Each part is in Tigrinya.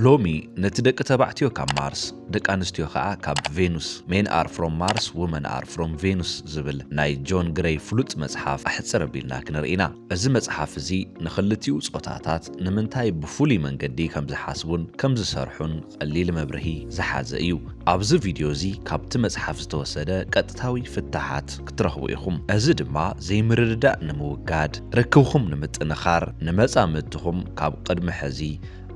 ሎሚ ነቲ ደቂ ተባዕትዮ ካብ ማርስ፣ ደቂ ኣንስትዮ ከኣ ካብ ቬኑስ፣ Men are from Mars, Women are from Venus ዝብል ናይ ጆን ግረይ ፍሉጥ መጽሓፍ ኣሕጽር ኣቢልና ክንርኢ ኢና። እዚ መጽሓፍ እዚ ንኽልቲኡ ጾታታት ንምንታይ ብፍሉይ መንገዲ ከም ዝሓስቡን ከም ዝሰርሑን ቀሊል መብርሂ ዝሓዘ እዩ። ኣብዚ ቪድዮ እዚ ካብቲ መጽሓፍ ዝተወሰደ ቀጥታዊ ፍታሓት ክትረኽቡ ኢኹም። እዚ ድማ ዘይምርድዳእ ንምውጋድ፣ ርክብኹም ንምጥንኻር፣ ንመጻምድትኹም ካብ ቅድሚ ሕዚ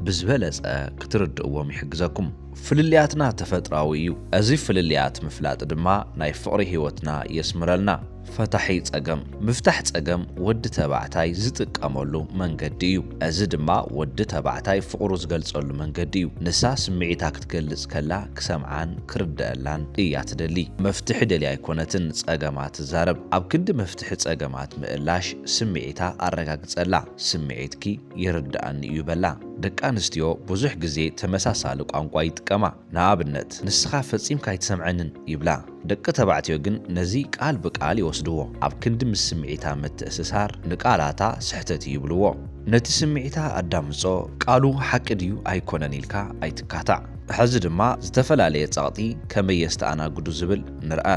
ብዝበለጸ ክትርድእዎም ይሕግዘኩም። ፍልልያትና ተፈጥራዊ እዩ። እዚ ፍልልያት ምፍላጥ ድማ ናይ ፍቕሪ ህይወትና የስምረልና። ፈታሒ ጸገም። ምፍታሕ ጸገም ወዲ ተባዕታይ ዝጥቀመሉ መንገዲ እዩ። እዚ ድማ ወዲ ተባዕታይ ፍቕሩ ዝገልጸሉ መንገዲ እዩ። ንሳ ስምዒታ ክትገልጽ ከላ ክሰምዓን ክርደኣላን እያ ትደሊ። መፍትሒ ደልያ ኣይኮነትን ጸገማ ትዛረብ። ኣብ ክንዲ መፍትሒ ጸገማት ምእላሽ ስምዒታ ኣረጋግጸላ። ስምዒትኪ ይርድኣኒ እዩ በላ። ደቂ ኣንስትዮ ብዙሕ ግዜ ተመሳሳሊ ቋንቋ ይጥቀማ። ንኣብነት፣ "ንስኻ ፈጺምካ ኣይትሰምዐንን" ይብላ። ደቂ ተባዕትዮ ግን ነዚ ቃል ብቃል ይወስድዎ። ኣብ ክንዲ ምስ ስምዒታ ምትእስሳር፣ ንቃላታ ስሕተት እዩ ይብልዎ። ነቲ ስምዒታ ኣዳምጾ፣ ቃሉ ሓቂ ድዩ ኣይኮነን ኢልካ ኣይትካታዕ። ሕዚ ድማ ዝተፈላለየ ጸቕጢ ከመይ የስተኣናግዱ ዝብል ንርኣ።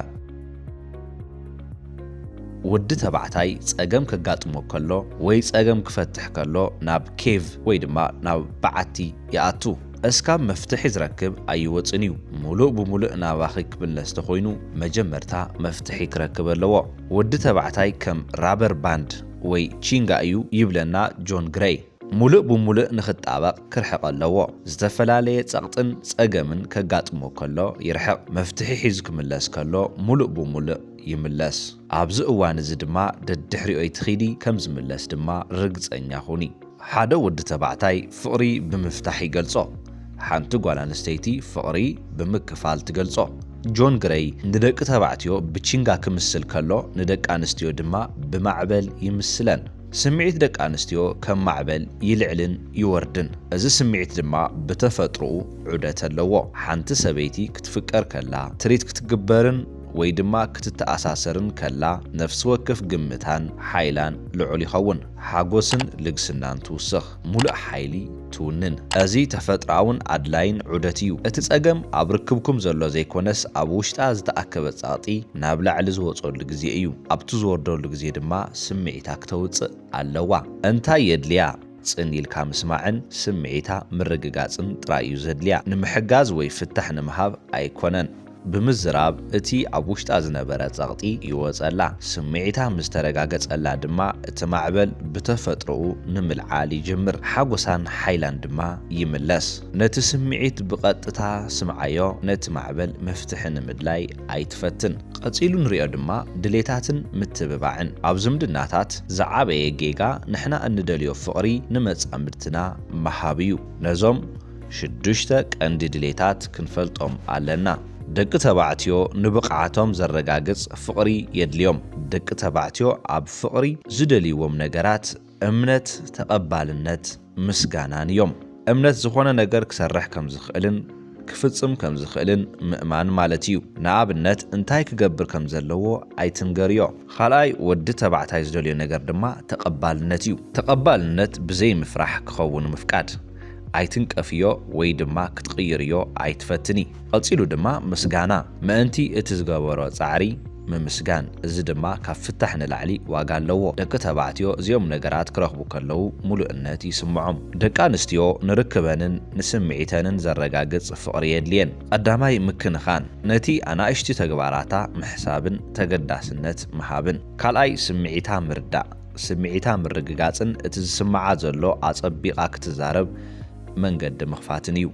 ወዲ ተባዕታይ ጸገም ከጋጥሞ ከሎ ወይ ጸገም ክፈትሕ ከሎ ናብ ኬቭ ወይ ድማ ናብ በዓቲ ይኣቱ። እስካብ መፍትሒ ዝረክብ ኣይወጽን እዩ። ሙሉእ ብሙሉእ ናባኺ ክምለስ ተኾይኑ መጀመርታ መፍትሒ ክረክብ ኣለዎ። ወዲ ተባዕታይ ከም ራበር ባንድ ወይ ቺንጋ እዩ ይብለና ጆን ግረይ። ሙሉእ ብሙሉእ ንኽጣበቕ ክርሕቕ ኣለዎ። ዝተፈላለየ ጸቕጥን ጸገምን ከጋጥሞ ከሎ ይርሕቕ። መፍትሒ ሒዙ ክምለስ ከሎ ሙሉእ ብሙሉእ ይምለስ። ኣብዚ እዋን እዚ ድማ ደድሕሪኦይ ትኺዲ ከም ዝምለስ ድማ ርግጸኛ ኹኒ። ሓደ ወዲ ተባዕታይ ፍቕሪ ብምፍታሕ ይገልጾ። ሓንቲ ጓል ኣንስተይቲ ፍቕሪ ብምክፋል ትገልጾ። ጆን ግረይ ንደቂ ተባዕትዮ ብቺንጋ ክምስል ከሎ ንደቂ ኣንስትዮ ድማ ብማዕበል ይምስለን። ስምዒት ደቂ ኣንስትዮ ከም ማዕበል ይልዕልን ይወርድን። እዚ ስምዒት ድማ ብተፈጥሮኡ ዑደት ኣለዎ። ሓንቲ ሰበይቲ ክትፍቀር ከላ፣ ትሪት ክትግበርን ወይ ድማ ክትተኣሳሰርን ከላ፣ ነፍሲ ወከፍ ግምታን ሓይላን ልዑል ይኸውን። ሓጎስን ልግስናን ትውስኽ። ሙሉእ ሓይሊ ትውንን። እዚ ተፈጥሮኣውን ኣድላይን ዑደት እዩ። እቲ ጸገም ኣብ ርክብኩም ዘሎ ዘይኮነስ፣ ኣብ ውሽጣ ዝተኣከበ ጸቕጢ ናብ ላዕሊ ዝወጸሉ ግዜ እዩ። ኣብቲ ዝወርደሉ ግዜ ድማ ስምዒታ ክተውጽእ ኣለዋ። እንታይ የድልያ? ጽን ኢልካ ምስማዕን ስምዒታ ምርግጋጽን ጥራይ እዩ ዘድልያ። ንምሕጋዝ ወይ ፍታሕ ንምሃብ ኣይኮነን። ብምዝራብ እቲ ኣብ ውሽጣ ዝነበረ ጸቕጢ ይወጸላ። ስምዒታ ምስ ተረጋገጸላ ድማ እቲ ማዕበል ብተፈጥሮኡ ንምልዓል ይጅምር። ሓጎሳን ሓይላን ድማ ይምለስ። ነቲ ስምዒት ብቐጥታ ስምዓዮ፣ ነቲ ማዕበል መፍትሒ ንምድላይ ኣይትፈትን። ቀጺሉ ንሪኦ ድማ ድሌታትን ምትብባዕን። ኣብ ዝምድናታት ዝዓበየ ጌጋ ንሕና እንደልዮ ፍቕሪ ንመጻምድትና ምሃብ እዩ። ነዞም ሽዱሽተ ቀንዲ ድሌታት ክንፈልጦም ኣለና። ደቂ ተባዕትዮ ንብቕዓቶም ዘረጋግጽ ፍቕሪ የድልዮም። ደቂ ተባዕትዮ ኣብ ፍቕሪ ዝደልይዎም ነገራት እምነት፣ ተቐባልነት፣ ምስጋናን እዮም። እምነት ዝኾነ ነገር ክሰርሕ ከም ዝኽእልን ክፍጽም ከም ዝኽእልን ምእማን ማለት እዩ። ንኣብነት፣ እንታይ ክገብር ከም ዘለዎ ኣይትንገርዮ። ካልኣይ፣ ወዲ ተባዕታይ ዝደልዮ ነገር ድማ ተቐባልነት እዩ። ተቐባልነት ብዘይ ምፍራሕ ክኸውን ምፍቃድ። ኣይትንቀፍዮ ወይ ድማ ክትቕይርዮ ኣይትፈትኒ። ቀጺሉ ድማ ምስጋና። ምእንቲ እቲ ዝገበሮ ጻዕሪ ምምስጋን። እዚ ድማ ካብ ፍታሕ ንላዕሊ ዋጋ ኣለዎ። ደቂ ተባዕትዮ እዚኦም ነገራት ክረኽቡ ከለዉ፣ ሙሉእነት ይስምዖም። ደቂ ኣንስትዮ ንርክበንን ንስምዒተንን ዘረጋግጽ ፍቕሪ የድልየን። ቀዳማይ፣ ምክንኻን። ነቲ ኣናእሽቲ ተግባራታ ምሕሳብን ተገዳስነት ምሃብን። ካልኣይ፣ ስምዒታ ምርዳእ። ስምዒታ ምርግጋጽን እቲ ዝስምዓ ዘሎ ኣጸቢቓ ክትዛረብ መንገዲ ምኽፋትን እዩ።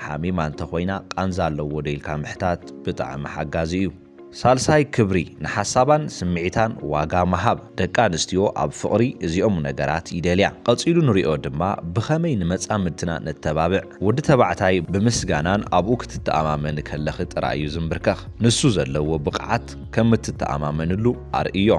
ሓሚማ እንተኾይና፣ ቃንዛ ኣለዎ ዶ ኢልካ ምሕታት ብጣዕሚ ሓጋዚ እዩ። ሳልሳይ፣ ክብሪ። ንሓሳባን ስምዒታን ዋጋ ምሃብ። ደቂ ኣንስትዮ ኣብ ፍቕሪ እዚኦም ነገራት ይደልያ። ቀጺሉ ንሪኦ ድማ ብኸመይ ንመጻምድትና ነተባብዕ። ወዲ ተባዕታይ ብምስጋናን ኣብኡ ክትተኣማመኒ ከለኺ ጥራይ እዩ ዝንብርከኽ። ንሱ ዘለዎ ብቕዓት ከም እትተኣማመንሉ ኣርእዮ።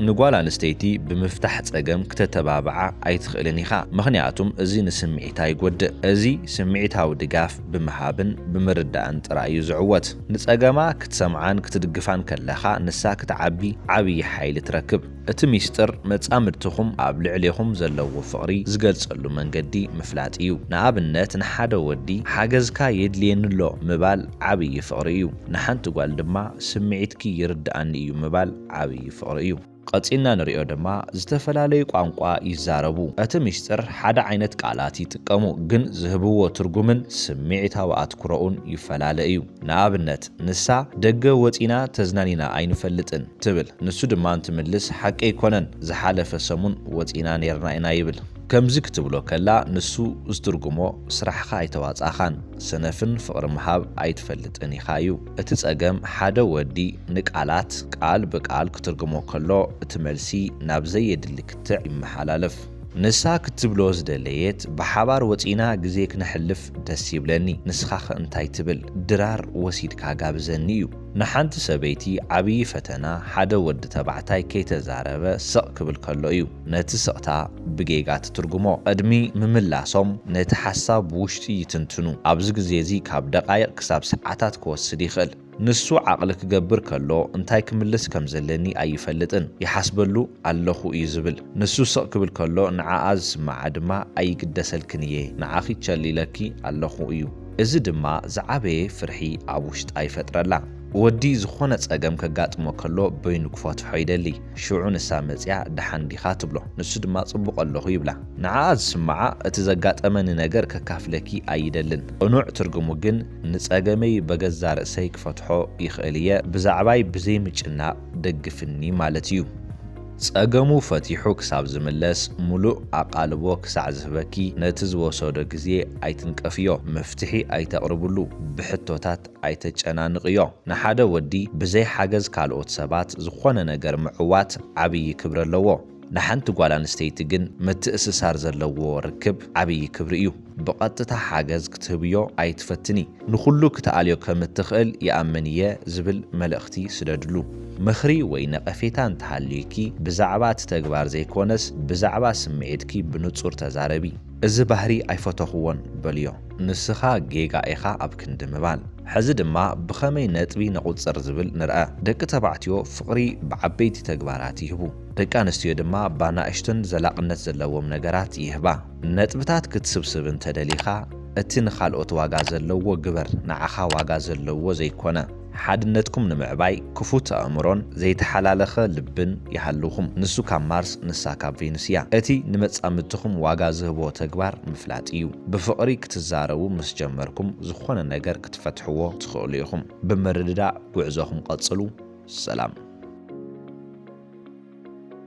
ንጓል ኣንስተይቲ ብምፍታሕ ጸገም ክተተባብዓ ኣይትኽእልን ኢኻ፣ ምኽንያቱም እዚ ንስምዒታ ይጎድእ። እዚ ስምዒታዊ ድጋፍ ብምሃብን ብምርዳእን ጥራይ እዩ ዝዕወት። ንጸገማ ክትሰምዓን ክትድግፋን ከለኻ፣ ንሳ ክትዓቢ ዓብዪ ሓይሊ ትረክብ። እቲ ሚስጥር፣ መጻምድትኹም ኣብ ልዕሌኹም ዘለዎ ፍቕሪ ዝገልጸሉ መንገዲ ምፍላጥ እዩ። ንኣብነት፣ ንሓደ ወዲ፣ "ሓገዝካ የድልየኒ ኣሎ" ምባል ዓብዪ ፍቕሪ እዩ። ንሓንቲ ጓል ድማ፣ "ስምዒትኪ ይርድኣኒ እዩ" ምባል ዓብዪ ፍቕሪ እዩ። ቀጺልና ንሪኦ ድማ፣ ዝተፈላለዩ ቋንቋ ይዛረቡ። እቲ ሚስጥር፣ ሓደ ዓይነት ቃላት ይጥቀሙ፣ ግን ዝህብዎ ትርጉምን ስምዒታዊ ኣትኩሮኡን ይፈላለ እዩ። ንኣብነት፣ ንሳ፣ "ደገ ወጺና ተዝናኒና ኣይንፈልጥን" ትብል። ንሱ ድማ እንትምልስ፣ "ሓቂ ኣይኮነን፣ ዝሓለፈ ሰሙን ወጺና ኔርና ኢና" ይብል። ከምዚ ክትብሎ ከላ፣ ንሱ ዝትርጉሞ፣ "ስራሕኻ ኣይተዋጻኻን፣ ሰነፍን ፍቕሪ ምሃብ ኣይትፈልጥን ኢኻ" እዩ። እቲ ጸገም፣ ሓደ ወዲ ንቃላት ቃል ብቃል ክትርጉሞ ከሎ፣ እቲ መልሲ ናብ ዘየድሊ ክትዕ ይመሓላለፍ። ንሳ ክትብሎ ዝደለየት፣ "ብሓባር ወጺና ግዜ ክነሕልፍ ደስ ይብለኒ፣ ንስኻኸ እንታይ ትብል? ድራር ወሲድካ ጋብዘኒ" እዩ። ንሓንቲ ሰበይቲ ዓብዪ ፈተና፣ ሓደ ወዲ ተባዕታይ ከይተዛረበ ስቕ ክብል ከሎ እዩ። ነቲ ስቕታ ብጌጋ ትትርጉሞ። ቅድሚ ምምላሶም፣ ነቲ ሓሳብ ብውሽጢ ይትንትኑ። ኣብዚ ግዜ እዚ፣ ካብ ደቓይቕ ክሳብ ሰዓታት ክወስድ ይኽእል። ንሱ ዓቕሊ ክገብር ከሎ፣ እንታይ ክምልስ ከም ዘለኒ ኣይፈልጥን። "ይሓስበሉ ኣለኹ" እዩ ዝብል። ንሱ ስቕ ክብል ከሎ፣ ንዓኣ ዝስምዓ ድማ፣ "ኣይግደሰልክን እየ፣ ንዓኺ ቸል ኢለኪ ኣለኹ" እዩ። እዚ ድማ ዝዓበየ ፍርሒ ኣብ ውሽጣ ይፈጥረላ። ወዲ ዝኾነ ጸገም ከጋጥሞ ከሎ፣ በይኑ ክፈትሖ ይደሊ። ሽዑ ንሳ መጺኣ፣ "ደሓን ዲኻ?" ትብሎ። ንሱ ድማ፣ "ጽቡቕ ኣለኹ" ይብላ። ንዓኣ ዝስምዓ፣ "እቲ ዘጋጠመኒ ነገር ከካፍለኪ ኣይደልን። ቅኑዕ ትርጉሙ ግን፣ ንጸገመይ በገዛ ርእሰይ ክፈትሖ ይኽእል እየ፣ ብዛዕባይ ብዘይ ምጭናቕ ደግፍኒ" ማለት እዩ። ጸገሙ ፈቲሑ ክሳብ ዝምለስ፣ ምሉእ ኣቓልቦ ክሳዕ ዝህበኪ፣ ነቲ ዝወሰዶ ግዜ ኣይትንቀፍዮ። መፍትሒ ኣይተቕርብሉ፣ ብሕቶታት ኣይተጨናንቕዮ። ንሓደ ወዲ ብዘይ ሓገዝ ካልኦት ሰባት ዝኾነ ነገር ምዕዋት ዓብዪ ክብሪ ኣለዎ። ንሓንቲ ጓል ኣንስተይቲ ግን፣ ምትእስሳር ዘለዎ ርክብ ዓብዪ ክብሪ እዩ። ብቐጥታ ሓገዝ ክትህብዮ ኣይትፈትኒ። ንኹሉ ክትኣልዮ ከም እትኽእል ይኣምን እየ ዝብል መልእኽቲ ስደድሉ። ምኽሪ ወይ ነቐፌታ እንተሃልዩኪ፣ ብዛዕባ እቲ ተግባር ዘይኮነስ፣ ብዛዕባ ስምዒትኪ ብንጹር ተዛረቢ። "እዚ ባህሪ ኣይፈተኹዎን" በልዮ። ንስኻ ጌጋ ኢኻ ኣብ ክንዲ ምባል። ሕዚ ድማ፣ ብኸመይ ነጥቢ ነቑጽር ዝብል ንርኣ። ደቂ ተባዕትዮ ፍቕሪ ብዓበይቲ ተግባራት ይህቡ። ደቂ ኣንስትዮ ድማ ብናእሽቱን ዘላቕነት ዘለዎም ነገራት ይህባ። ነጥብታት ክትስብስብ እንተደሊኻ፣ እቲ ንኻልኦት ዋጋ ዘለዎ ግበር፣ ንዓኻ ዋጋ ዘለዎ ዘይኮነ። ሓድነትኩም ንምዕባይ ክፉት ኣእምሮን ዘይተሓላለኸ ልብን ይሃልውኹም። ንሱ ካብ ማርስ፣ ንሳ ካብ ቬኑስ እያ። እቲ ንመጻምድትኹም ዋጋ ዝህቦ ተግባር ምፍላጥ እዩ። ብፍቕሪ ክትዛረቡ ምስ ጀመርኩም፣ ዝኾነ ነገር ክትፈትሕዎ ትኽእሉ ኢኹም። ብምርድዳእ ጉዕዞኹም ቀጽሉ። ሰላም።